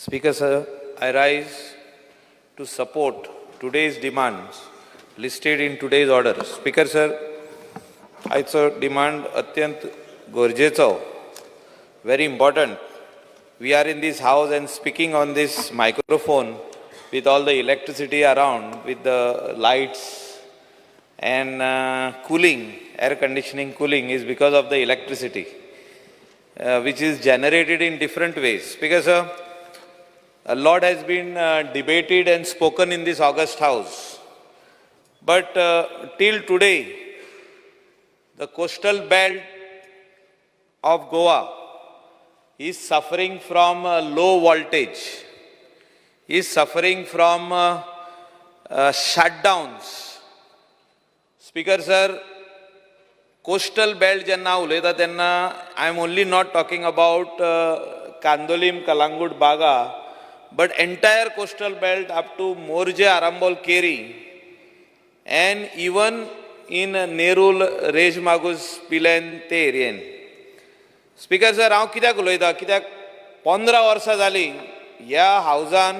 Speaker, sir, I rise to support today's demands listed in today's order. Speaker, sir, आयचो demand अत्यंत गरजेचो, very important. We are in this house and speaking on this microphone with all the electricity around, with the lights and cooling, air conditioning cooling is because of the electricity, which is generated in different ways. Because a lot has been debated and spoken in this august house. But till today, the coastal belt of Goa is suffering from low voltage, is suffering from shutdowns. Speaker sir, coastal belt जेन्ना उलयता तेन्ना I am only not talking about Candolim, Calangute, Baga, but entire coastal belt up to Morjim, Arambol, Keri and even in Nerul, Reis Magos, Pilerne ते एरियेन. Speaker sir, हांव कित्याक उलयता? कित्याक 15 वर्सां जालीं ह्या हावजान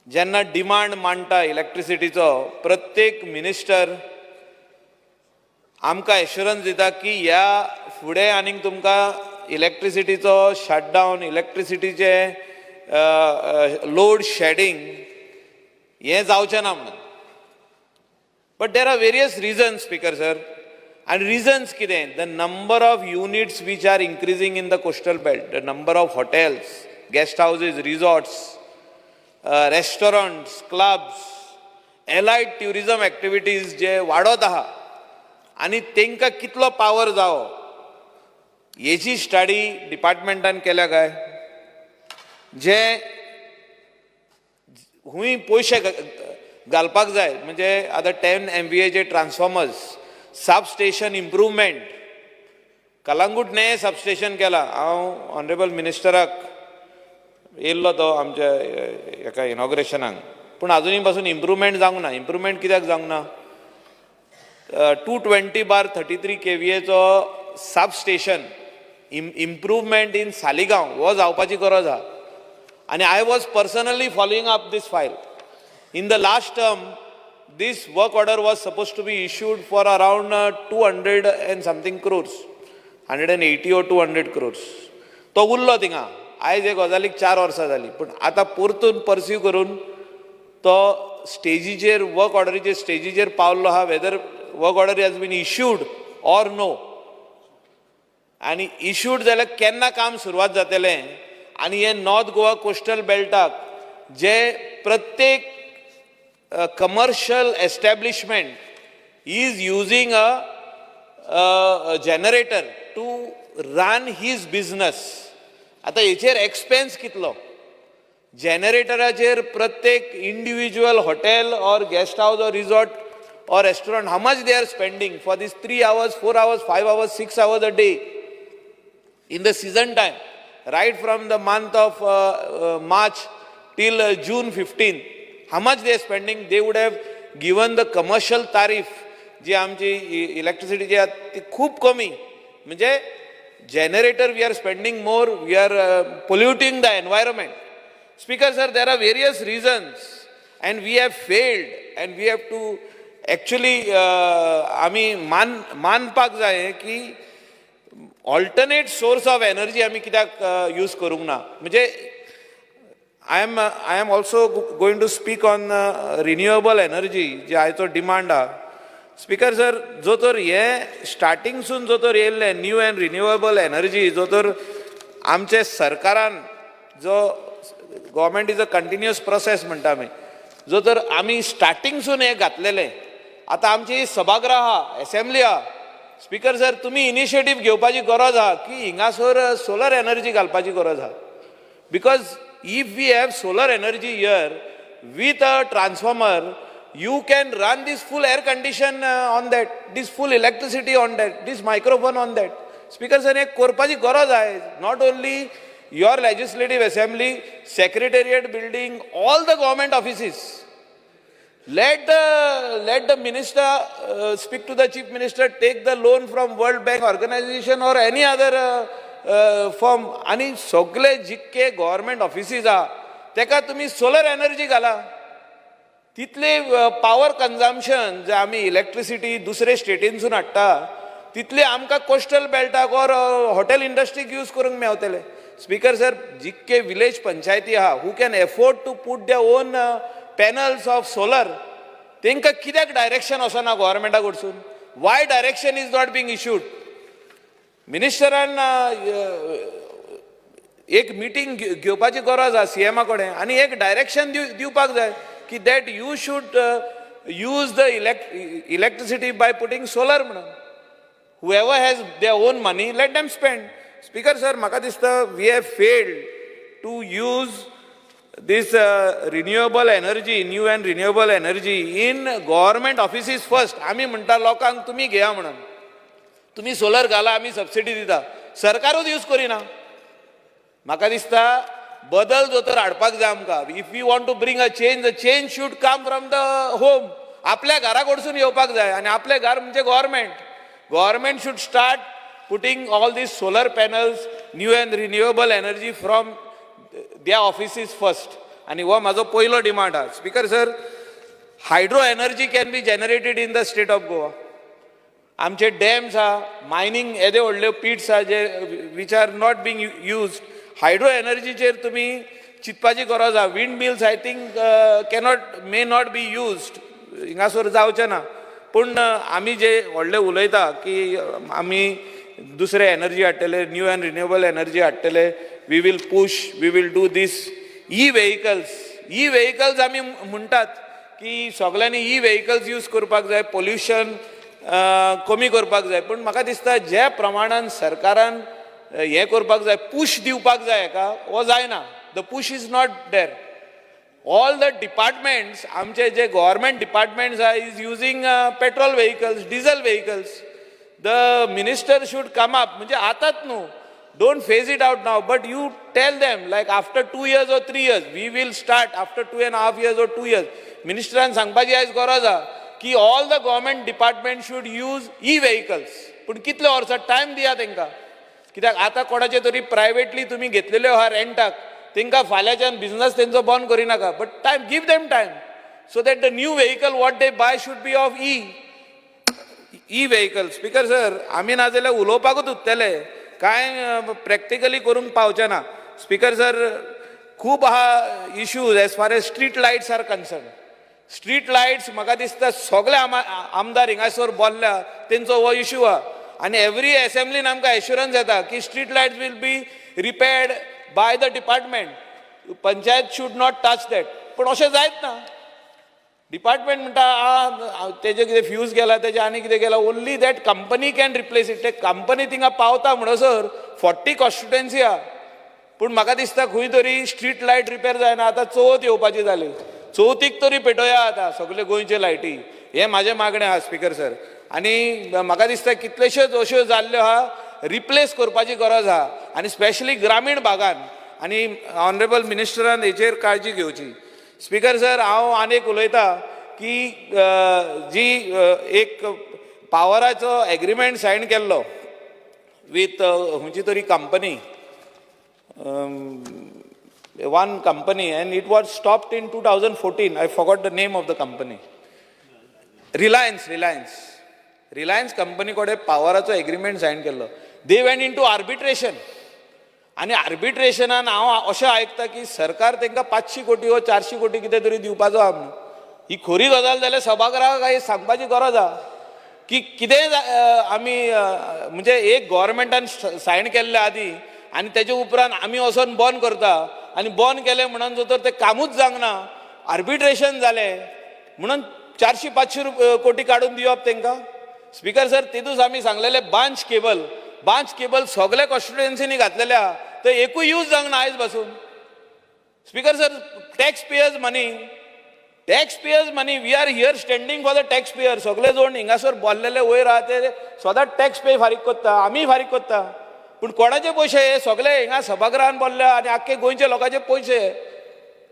जेन्ना डिमांड मांडटा इलेक्ट्रिसिटीचो, प्रत्येक मिनिस्टर आमकां एश्युरन्स दिता की ह्या फुडें आनीक तुमकां इलेक्ट्रिसिटीचो शटडावन, इलेक्ट्रिसिटीचे लोड शेडिंग हें जावचें ना म्हणून. But there are various reasons, Speaker sir. आनी रिजन्स कितें? The number of units which are increasing in the coastal belt, the number of hotels, guest houses, resorts, restaurants, clubs, allied tourism activities जे वाडत आहा आनी तांकां कितलो power जावो हेची study डिपार्टमेंटान केल्या काय? जे हुंय पयशे घालपाक जाय, म्हणजे आतां 10 एमवीएचे transformers, sub station improvement, Calangute ने सब स्टेशन केला. हांव ऑनरेबल मिनिस्टराक येयल्लो तो आमच्या एका इनॉग्रेशनाक, पूण आजुनूय पासून इम्प्रुवमेंट जावंक ना. इम्प्रुवमेंट कित्याक जावंक ना? 220/33 केवीएचो sub station improvement in Saligao हो जावपाची गरज आहा आनी I was personally following up this file. In the last term, this work order was supposed to be issued for around 200 and something crores, 180 or 200 crores. तो उरलो थिंगा. आयज हे गजालीक 4 वर्सां जालीं, पूण आतां परतून परस्यू करून तो स्टेजीचेर, वर्क ऑर्डरीचे स्टेजीचेर पावल्लो आहा. Whether work order has been issued or no, आनी इश्यूड जाल्यार केन्ना काम सुरवात जातलें? आनी हे नॉर्थ गोवा कोस्टल बेल्टाक जे प्रत्येक commercial establishment is using a generator to run his business, आतां हेचेर एक्सपेन्स कितलो जनरेटराचेर? प्रत्येक individual hotel or guest house or resort or restaurant, how much they are spending for this 3 hours, 4 hours, 5 hours, 6 hours a day in the season time, right from the month of March till June 15, how much they are spending? They would have given the commercial tariff. जी आमची electricity जी आहा ती खूब कमी, म्हणजे generator we are spending more, we are polluting the environment. Speaker sir, there are various reasons and we have failed and we have to actually आमी मानपाक जाय की ऑल्टरनेट सोर्स ऑफ एनर्जी आमी कित्याक यूज करूंक ना? म्हणजे I am also going to speak on renewable energy, जे आयचो डिमांड आहा. स्पीकर सर, जो तर हे स्टार्टिंगसून जो तर येयल्ले न्यू अँड रिन्युएबल एनर्जी, जो तर आमचे सरकारान जो government is a continuous process म्हणटा आमी, जो तर आमी स्टार्टिंगसून हें घातलेलें. आतां आमची सभागृह आहा, एसेंब्ली आहा. स्पीकर सर, तुमी इनिशिएटीव घेवपाची गरज आहा की हिंगासर सोलर एनर्जी घालपाची गरज आहा, because if we have solar energy here with a transformer, you can run this full air condition on that, this full electricity on that, this microphone on that. Speaker sir, हे करपाची गरज आहे. Not only your legislative assembly, secretariat building, all the government offices. Let the minister speak to the chief minister, take the loan from World Bank organization or any other form आनी सगळे जितके government offices आहा तेका तुमी solar energy घाला. तितले power consumption जे आमी electricity दुसरे स्टेटीनसून हाडटा तितले आमकां कोस्टल बेल्टाक ऑर हॉटेल इंडस्ट्रीक यूज करूंक मेवतले. स्पीकर सर, जितके विलेज पंचायती आहा who can afford to put their own panels of solar, तांकां कित्याक डायरेक्शन वचना गव्हर्मेंटा कडसून? Why direction is not being issued? मिनिस्टरान एक मिटींग घेवपाची गरज आसा सीएमा कडेन आनी एक डायरेक्शन दिवपाक जाय की that you should use the electricity by putting solar म्हणून. Whoever has their own money, let them spend. Speaker sir, म्हाका दिसता we have failed to use this renewable energy, new and renewable energy in government offices first. आमी म्हणटा लोकांक तुमी घेया म्हणून, तुमी सोलर घाला, आमी सबसिडी दिता, सरकारूच यूज करिना. म्हाका दिसता बदल जो तर हाडपाक जाय आमकां, if you want to bring a change, the change should come from the home. आपल्या घरा कडसून येवपाक जाय आनी आपलें घर म्हणजे government. Government should start putting all these solar panels, new and renewable energy from their offices first. आनी हो म्हाजो पयलो डिमांड आहा. Speaker sir, hydro energy can be generated in the state of Goa. आमचे डॅम्स आहा, mining येदे व्हडल्यो पिट्स आहा जे which are not being used. Hydro एनर्जीचेर तुमी चिंतपाची गरज आहा. Wind mills I think cannot, may not be used. हिंगासर जावचें ना, पूण आमी जे व्हडले उलयता की आमी दुसरे एनर्जी हाडटले, न्यू अँड रिन्युएबल एनर्जी हाडटले, we will push, we will do this. E vehicles, E vehicles आमी म्हणटात की सगल्यांनी ई व्हेकल्स यूज करपाक जाय, पोल्युशन कमी करपाक जाय, पूण म्हाका दिसता ज्या प्रमाणान सरकारान हें करपाक जाय, पूश दिवपाक जाय हाका, हो जायना. The push is not there. All the departments, आमचे जे गव्हर्मेंट डिपार्टमेंट्स आहा, is using petrol vehicles, diesel vehicles. The minister should come up, म्हणजे आतांच न्हू, don't phase it out now, but you tell them like after 2 years or 3 years we will start, after 2.5 years or 2 years. मिनिस्टरान सांगपाची आयज गरज आहा की all the government department should use E vehicles. पूण कितले वर्सां टायम दिया तांकां, कित्याक आतां कोणाचे तरी प्रायवेटली तुमी घेतलेल्यो आहा रेंटाक, तांकां फाल्यांच्यान बिजनस तेंचो बंद करिनाका, but time, give them time so that the new vehicle what they buy should be of E vehicle. Speaker sir, आमी नाजाल्यार उलोवपाकूच उरतले, कांय प्रॅक्टिकली करूंक पावचे ना. स्पीकर सर, खूब आहा issues as far as street lights are concerned. Street lights, म्हाका दिसता सगळे आमदार हिंगासर बोल्ल्या तेंचो हो इशू आहा आनी एवरी एसेंब्लीन आमकां एश्युरन्स येता की street lights will be repaired by the department, panchayat should not touch that. पूण अशें जायत ना. डिपार्टमेंट म्हणटा आ तेजे कितें फ्यूज गेला, तेजे आनी कितें गेला, only that company can replace it. ते कंपनी थिंगा पावता म्हणसर 40 कॉन्स्टिट्युएन्सी आहा, पूण म्हाका दिसता खंय तरी स्ट्रीट लायट रिपेर जायना. आतां चवथ येवपाची जाली, चवथीक तरी पेटोवया आतां सगळे गोंयचे लायटी, हें म्हाजें मागणें आहा स्पीकर सर. आनी म्हाका दिसता कितलेश्योच अश्यो जाल्ल्यो आहा, रिप्लेस करपाची गरज आहा आनी स्पेशली ग्रामीण भागान, आनी ऑनरेबल मिनिस्टरान हेचेर काळजी घेवची. स्पीकर सर, हांव आनी एक उलयतां की जी एक पावराचो एग्रीमेंट सायन केल्लो विथ खंयची तरी company, one company, and it was stopped in 2014. I forgot the name of the company. Reliance, Reliance, Reliance company कडेन पावराचो एग्रीमेंट सायन केल्लो. They went into arbitration आनी आर्बिट्रेशनान हांव अशें आयकता की सरकार तांकां 500 कोटी वा 400 कोटी कितें तरी दिवपाचो आहा म्हणून. ही खरी गजाल जाल्यार सभागृहाक ही सांगपाची गरज आहा की कितेंय आमी म्हणजे एक गोवोरमेंटान सायन केल्ले आदी आनी तेजे उपरांत आमी वचोन बंद करता आनी बंद केलें म्हणून जर तर तें कामूच जावंक ना, आर्बिट्रेशन जालें म्हणून 400 500 कोटी काडून दिवप तांकां. स्पीकर सर, तेदूस आमी सांगलेले बांच केबल, बांच केबल सगल्या कॉन्स्टिट्युएन्सीनी घातलेले आहा, ते एकूय यूज जावंक ना आयज पासून. Speaker sir, tax payers money, tax payers money. We are here standing for the tax payer. सगळे जाण हिंगासर बोल्लेले वयर आहा ते सदांच टॅक्स पे फारीक करता, आमी फारीक करता, पूण कोणाचे पयशे हे सगळे हिंगा सभागृहान बोल्ले आनी आख्खे गोंयचे लोकांचे पयशे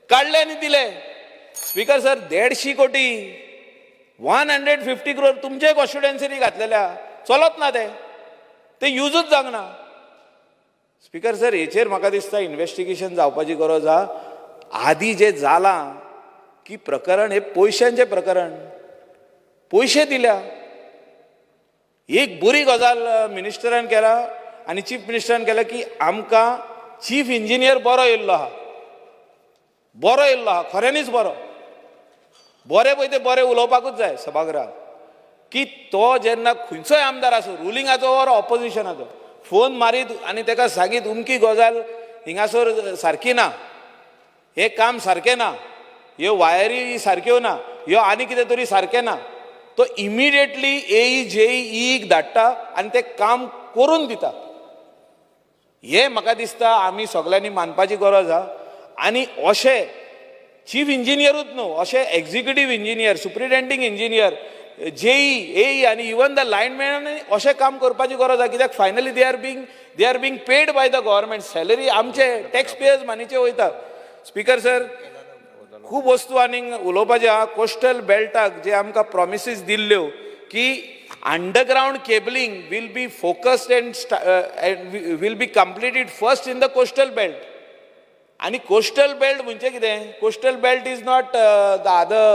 काडले आनी दिले. स्पीकर सर, 150 कोटी, 150 क्रोर तुमचे कॉन्स्टिट्युएन्सीनी घातलेले आहा, चलत ना ते, ते युजूच जावंक ना. स्पीकर सर, हेचेर म्हाका दिसता इन्वेस्टिगेशन जावपाची गरज आहा. आदी जें जालां की प्रकरण हें पयशांचें प्रकरण, पयशे दिल्या. एक बरी गजाल मिनिस्टरान केला आनी चीफ मिनिस्टरान केला की आमकां चीफ इंजिनियर बरो येयल्लो आहा, बरो येयल्लो आहा, खऱ्यांनीच बरो. बरें पळय तें बरें उलोवपाकूच जाय सभागृहात की तो जेन्ना खंयचोय आमदार आसूं, रुलिंगाचो ओर ऑपोजिशनाचो, फोन मारीत आनी ताका सांगीत उमकी गजाल हिंगासर सारकी ना, हें काम सारकें ना, ह्यो वायरी सारक्यो ना, ह्यो आनी कितें तरी सारकें ना, तो इमिडिएटली एई जेई ईक धाडटा आनी तें काम करून दिता. हें म्हाका दिसता आमी सगल्यांनी मानपाची गरज आहा. आनी अशें चीफ इंजिनियरूच न्हू, अशें executive engineer, superintending engineer, JE, AE आनी इवन the लायनमॅन अशें काम करपाची गरज आहा, कित्याक finally they are being paid by the government. Salary आमचे टॅक्स पेयर्स मनीचे वयता. स्पीकर सर, खूब वस्तू आनीक उलोवपाच्यो आहा. कोस्टल बेल्टाक जे आमकां प्रॉमिसीस दिल्ल्यो की underground cabling will be focused and will be completed first in the coastal belt. आनी कोस्टल बेल्ट म्हणजे कितें? Coastal belt is not the other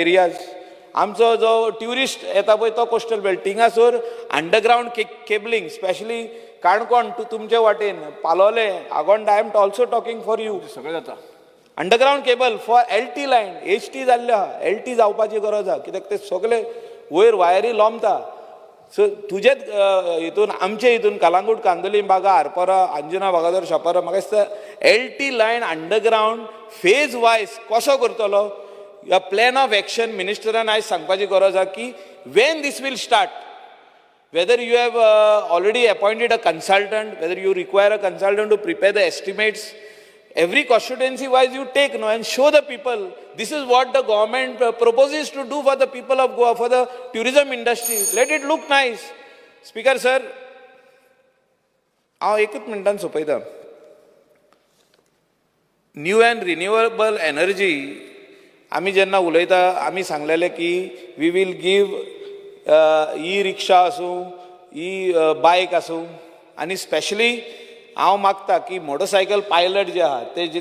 areas. आमचो जो ट्युरिस्ट येता पळय तो कोस्टल बेल्ट, थिंगासर underground cabling, specially Canacona to तुमचे वाटेन Palolem, Agonda, I am also talking for you. सगळें जाता. Underground cable for LT line, HT जाल्ले आहा, एल टी जावपाची गरज आहा, कित्याक ते सगळे वयर वायरी लोंबता. सो तुजेच हितून, आमचे हितून कलांगूट, कांदोलीम, बागा, आरपोरा, अंजुना, वागातोर, शापोरा, म्हाका दिसता LT line underground phase wise कसो करतलो, ह्या प्लॅन ऑफ एक्शन मिनिस्टरान आयज सांगपाची गरज आहा की when this will start, whether you have already appointed a consultant, whether you require a consultant to prepare the estimates, every constituency wise you take, no, and show the people this is what the government proposes to do for the people of Goa, for the tourism industry. Let it look nice. Speaker sir, हांव एकूच मिनटान सोंपयता. New and renewable energy आमी जेन्ना उलयता, आमी सांगलेलें की we will give e rickshaw आसूं, ई बायक आसूं, आनी स्पेशली हांव मागता की मोटरसायकल पायलट जे आहा ते जे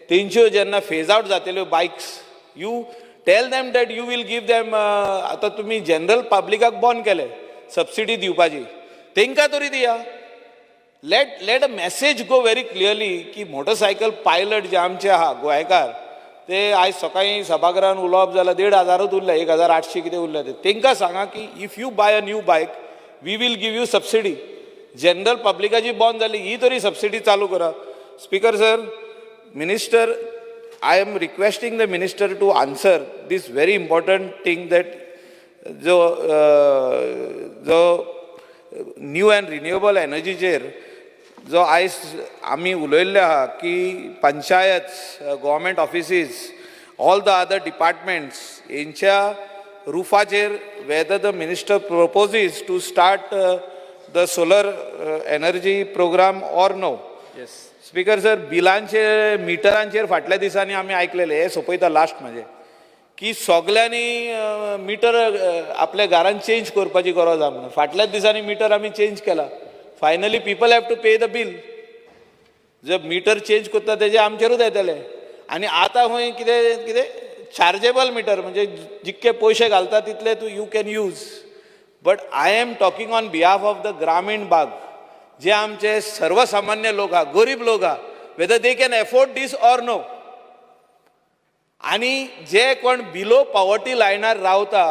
तेंच्यो जेन्ना फेज आवट जातल्यो bikes, you tell them that you will give them. आतां तुमी जनरल पब्लिकाक बंद केले सबसिडी दिवपाची, तेंकां तरी दिया. Let a message go very clearly की मोटरसायकल पायलट जे आमचे आहा गोंयकार, ते आयज सकाळीं सभागृहान उलोवप जाल्यार 1,500च उरले, 1800 कितें उरले ते. तेंकां सांगा की if you buy a new bike, we will give you subsidy. General पब्लिकाची बंद जाली ही तरी सबसिडी चालू करा. Speaker sir, minister, I am requesting the minister to answer this very important thing that जो न्यू अँड रिन्युएबल एनर्जीचेर जो आयज आमी उलयल्ले आहा की panchayat, government offices, all the other departments हेंच्या रुफाचेर whether the minister proposes to start the solar energy program or no. Yes. Speaker sir, बिलांचे मिटरांचेर फाटल्या दिसांनी आमी आयकलेले, हे सोंपयता लास्ट म्हाजें, की सगल्यांनी मिटर आपल्या घरान चेंज करपाची गरज आहा म्हणून. फाटल्याच दिसांनी मिटर आमी चेंज केला. Finally people have to pay the bill. जर मिटर चेंज करता तेजे आमचेरूच येतले. आनी आतां खंय कितें कितें चार्जेबल मिटर, म्हणजे जितके पयशे घालता तितले तूं you can use. But I am talking on behalf of the ग्रामीण भाग, जे आमचे सर्वसामान्य लोक आहा, गरीब लोक आहा, whether they can afford this or no. आनी जे कोण बिलो पॉवर्टी लायनार रावता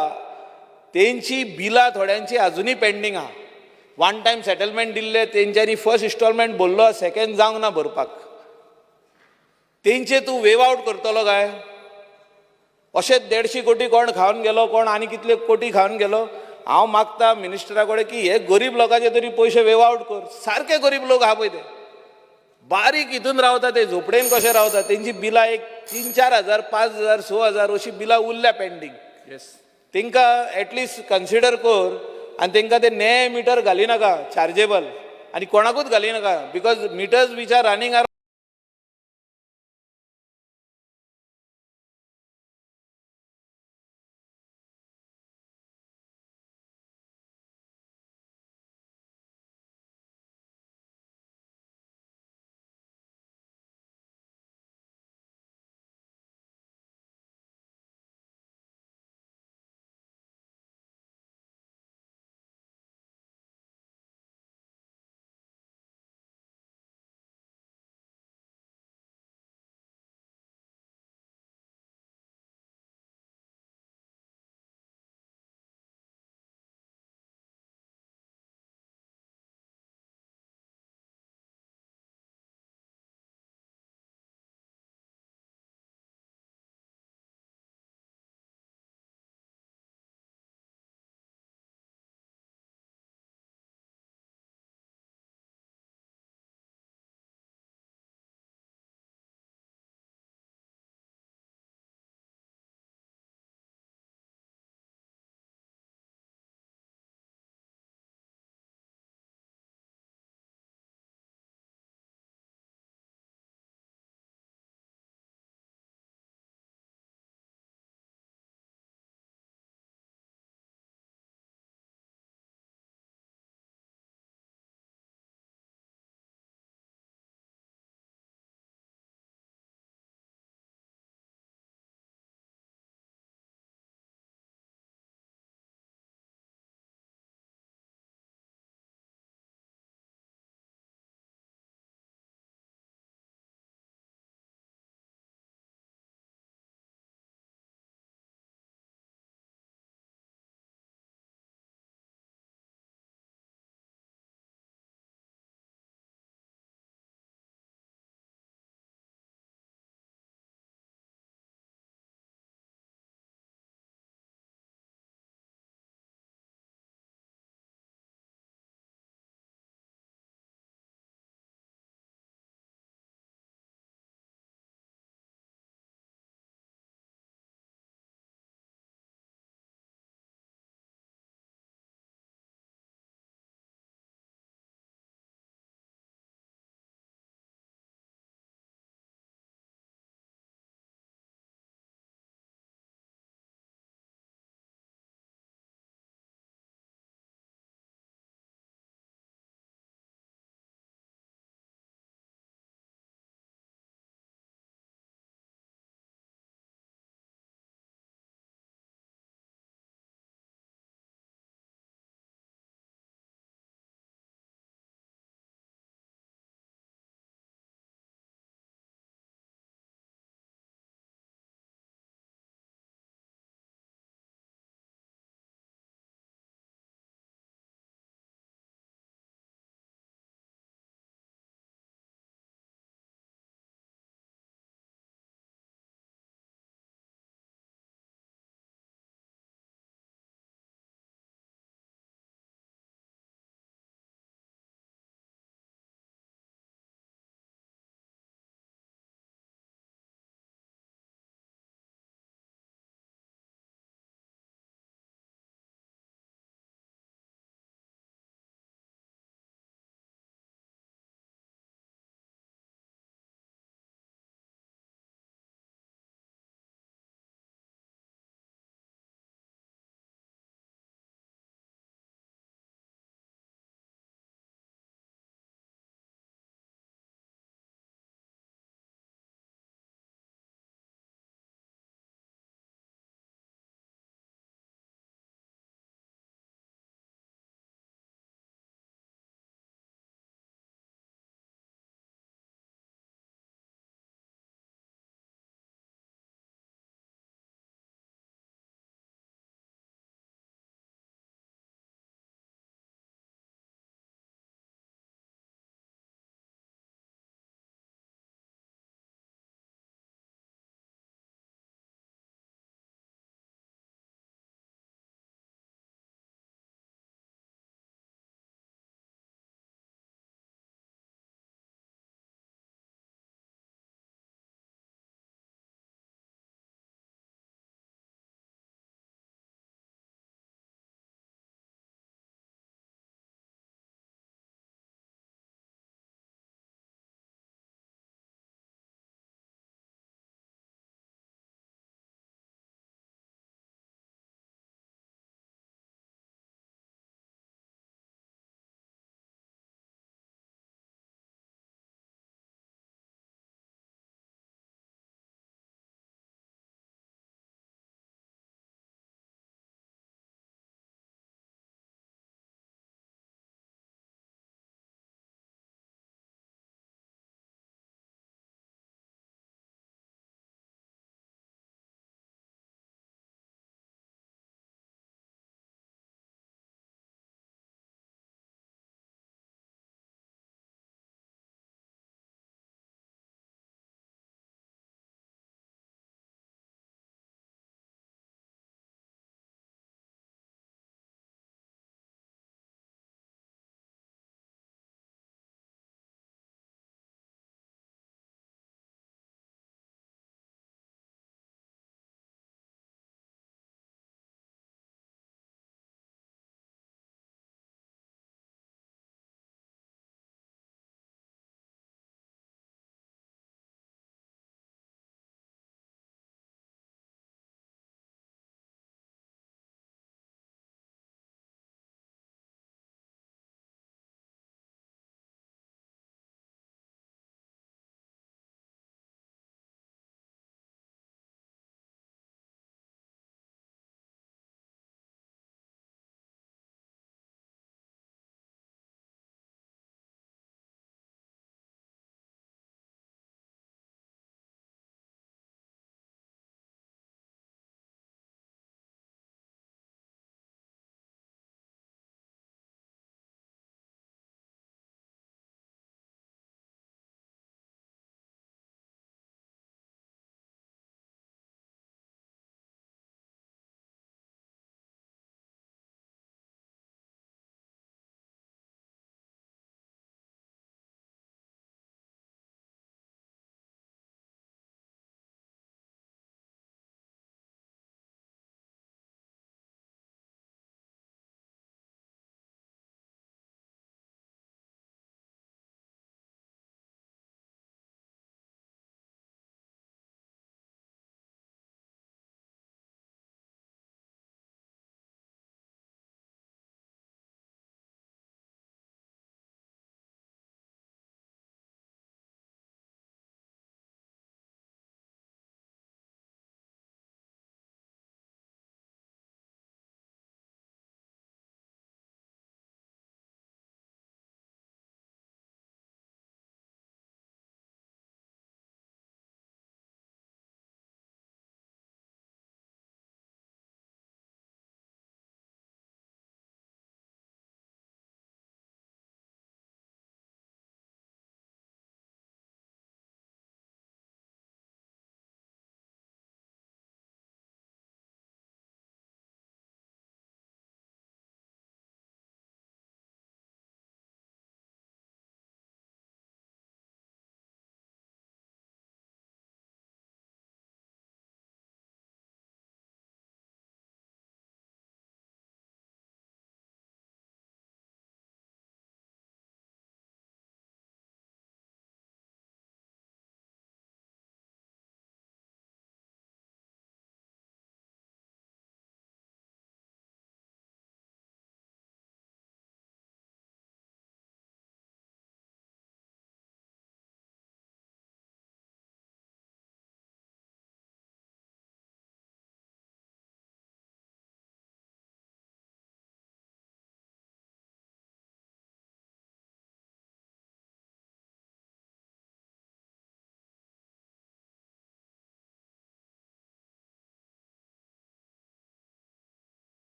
तेंची बिलां थोड्यांची अजुनूय पेंडींग आहा. वन टायम सेटलमेंट दिल्ले, तेंच्यांनी फर्स्ट इन्स्टॉलमेंट भरलो, सेकंड जावंक ना भरपाक. तेंचे तूं वेव आवट करतलो काय? अशेच 150 कोटी कोण खावन गेलो, कोण आनी कितले कोटी खावन गेलो. हांव मागता मिनिस्टरा कडेन की हे गरीब लोकांचे तरी पयशे वेव आवट कर. सारके गरीब लोक आहा पळय, ते बारीक हितून रावता, ते झोपडेन कशे रावता. तेंची बिलां एक 3-4 हजार, 5,000, 6,000 अशी बिलां उरल्या पेंडींग. तेंकां एटलिस्ट कन्सिडर कर आनी तेंकां ते ने मिटर घाली नाका चार्जेबल, आनी कोणाकूच घाली नाका, because meters which are running are